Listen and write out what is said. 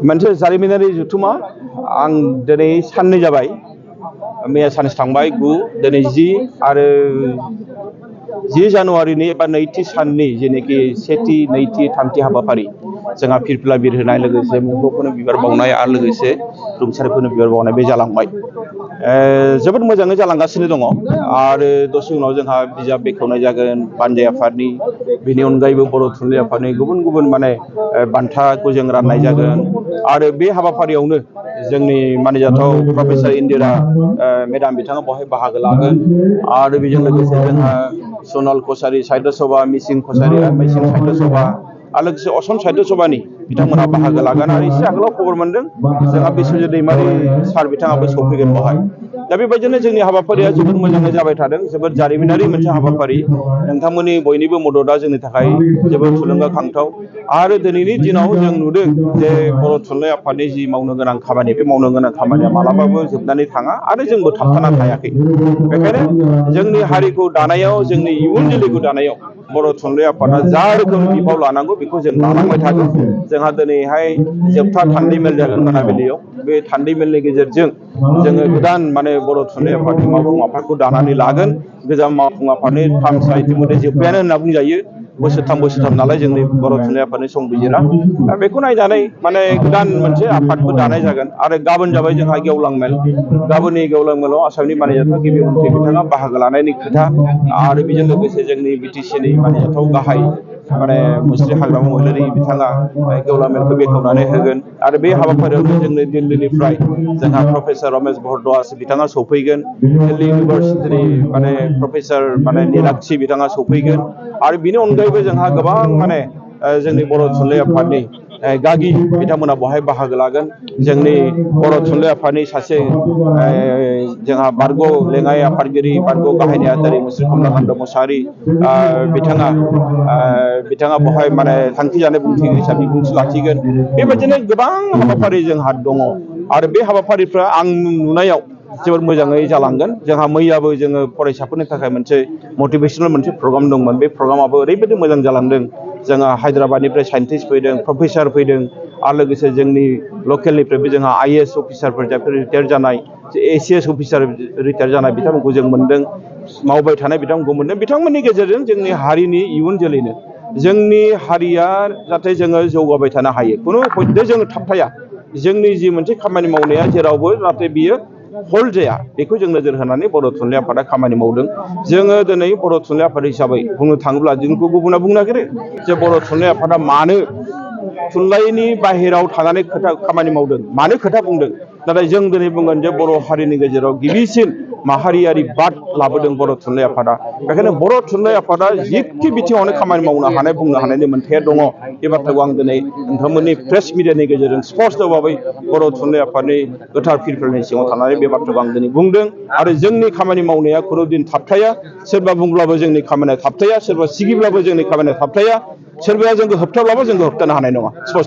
मोनसे जारिमिनारि जुथुमा आं दिनै साननै जाबाय मैया सानसे थांबाय 9 दिनै 10 आरो 10 जानुवारिनि एबा नैथि साननि जेनेखि सेथि नैथि थामथि हाबाफारि जोंहा फिरफिला बिरहोनाय लोगोसे मुंख्लंफोरनो बिबार बावनाय आरो लोगोसे रुंसारिफोरनो बिबार बावनाय बे जालांबाय जोबोद मोजाङै जालांगासिनो दङ आरो दसे उनाव जोंहा बिजाब बेखेवनाय जागोन बानजाय आफादनि बेनि अनगायैबो बर' थुनलाइ आफादनि गुबुन गुबुन माने बान्थाखौ जों राननाय जागोन आरो बे हाबाफारियावनो जोंनि मानिजाथाव प्रफेसर इन्दिरा मेडाम बिथाङा बेवहाय बाहागो लागोन आरो बेजों लोगोसे जोंहा सनाल कसारी साहित्य सभा मिसिं कसारी मिसिं साहित्य सभा आरो लोगोसे असम साहित्य सभानि बिथांमोनहा बाहागो लागोन आरो एसे आगोलाव खबर मोनदों जोंहा बिश्वजित दैमारि सार बिथाङाबो सौफैगोन बेवहाय दा बेबायदिनो जोंनि हाबाफारिया जोबोद मोजाङै जाबाय थादों जोबोद जारिमिनारि मोनसे हाबाफारि नोंथांमोननि बयनिबो मददआ जोंनि थाखाय जोबोद थुलुंगाखांथाव आरो दिनैनि दिनाव जों नुदों जे बर' थुनलाइ आफादनि जि मावनो गोनां खामानि बे मावनो गोनां खामानिया मालाबाबो जोबनानै थाङा आरो जोंबो थाबथाना थायाखै बेखायनो जोंनि हारिखौ दानायाव जोंनि इयुन जोलैखौ दानायाव बर' थुनलाइ आफादा जा रोखोम बिफाव लानांगौ बेखौ जों लालांबाय थागोन जोंहा दिनैहाय जोबथा थान्दै मेल जागोन मोनाबिलियाव बे थान्दै मेलनि गेजेरजों जोङो गोदान माने बर' थुनलाइ आफादनि मावफुं आफादखौ दानानै लागोन गोजाम मावफुं आफादनि थामसा इतिमध्य जोब्बायानो होनना बुंजायो बोसोरथाम नालाय जोंनि बर' थुनलाइ आफादनि संबिजिरा बेखौ नायनानै माने गोदान मोनसे आफादबो दानाय जागोन आरो गाबोन जाबाय जोंहा गेवलां मेल गाबोननि गेवलां मेलाव आसामनि मानजाथाव गिबि मन्थ्रि बिथाङा बाहागो लानायनि खोथा आरो बेजों लोगोसे जोंनि बिटिसिनि मानजाथाव गाहाय माने मुस्रि हाग्रामा महिलारि बिथाङा गेवलां मेलखौ बेखेवनानै होगोन आरो बे हाबाफारियावनो जोंनि दिल्लीनिफ्राय जोंहा प्रफेसर रमेश भरद्वाज बिथाङा सौफैगोन दिल्ली इउनिभारसिटिनि माने प्रफेसर माने नीलाक्षी बिथाङा सौफैगोन आरो बिनि अनगायैबो जोंहा गोबां माने जोंनि बर' थुनलाइ आफादनि गागि बिथांमोना बेवहाय बाहागो लागोन जोंनि बर' थुनलाइ आफादनि सासे जोंहा बारग' लेङाइ आफादगिरि बारग' गाहाय नेहाथारि मुस्रि कमलाकान्त मोसाहारि बिथाङा बेवहाय माने थांखि जानाय बुंथिगिरि हिसाबै बिबुंथि लाखिगोन बेबायदिनो गोबां हाबाफारि जोंहा दङ आरो बे हाबाफारिफ्रा आं नुनायाव जोबोद मोजाङै जालांगोन जोंहा मैयाबो जोङो फरायसाफोरनि थाखाय मोनसे मटिभेसनेल मोनसे प्रग्राम दंमोन बे प्रग्रामाबो ओरैबायदि मोजां जालांदों जोंहा हायद्राबादनिफ्राय साइन्टिस्ट फैदों प्रफेसर फैदों आरो लोगोसे जोंनि लकेलनिफ्रायबो जोंहा IAS अफिसारफोर जायफोर रिटायार जानाय ACS अफिसार रिटायार जानाय बिथांमोनखौ जों मोन्दों मावबाय थानाय बिथांमोनखौ मोन्दों बिथांमोननि गेजेरजों जोंनि हारिनि इयुन जोलैनो जोंनि हारिया जाहाथे जोङो जौगाबाय थानो हायो खुनु हयथ' जोङो थाबथाया जोंनि जि मोनसे खामानि मावनाया जेरावबो जाहाथे बियो हल्ड जाया बेखौ जों नोजोर होनानै बर' थुनलाइ आफादा खामानि मावदों जोङो दिनै बर' थुनलाइ आफाद हिसाबै बुंनो थाङोब्ला जोंखौ गुबुना बुंनो नागिरो जे बर' थुनलाइ आफादा मानो थुनलाइनि बाहेराव थानानै खामानि मावदों मानो खोथा बुंदों नाथाय जों दिनै बुंगोन जे बर' हारिनि गेजेराव गिबिसिन माहारियारि बाद लाबोदों बर' थुनलाइ आफादा बेखायनो बर' थुनलाइ आफादा जिखि बिथिङावनो खामानि मावनो हानाय बुंनो हानायनि मोन्थाया दङ बे बाथ्राखौ आं दिनै नोंथांमोननि प्रेस मिडियानि गेजेरजों स्पष्ट भाबै बर' थुनलाइ आफादनि गोथार फिरफिलनि सिङाव थानानै बे बाथ्राखौ आं दिनै बुंदों आरो जोंनि खामानि मावनाया खुनुदिन थाबथाया सोरबा बुंब्लाबो जोंनि खामानिया थाबथाया सोरबा सिगिब्लाबो जोंनि खामानिया थाबथाया सोरबाया जोंखौ होबथाब्लाबो जोंखौ होबथानो हानाय नङा स्पष्ट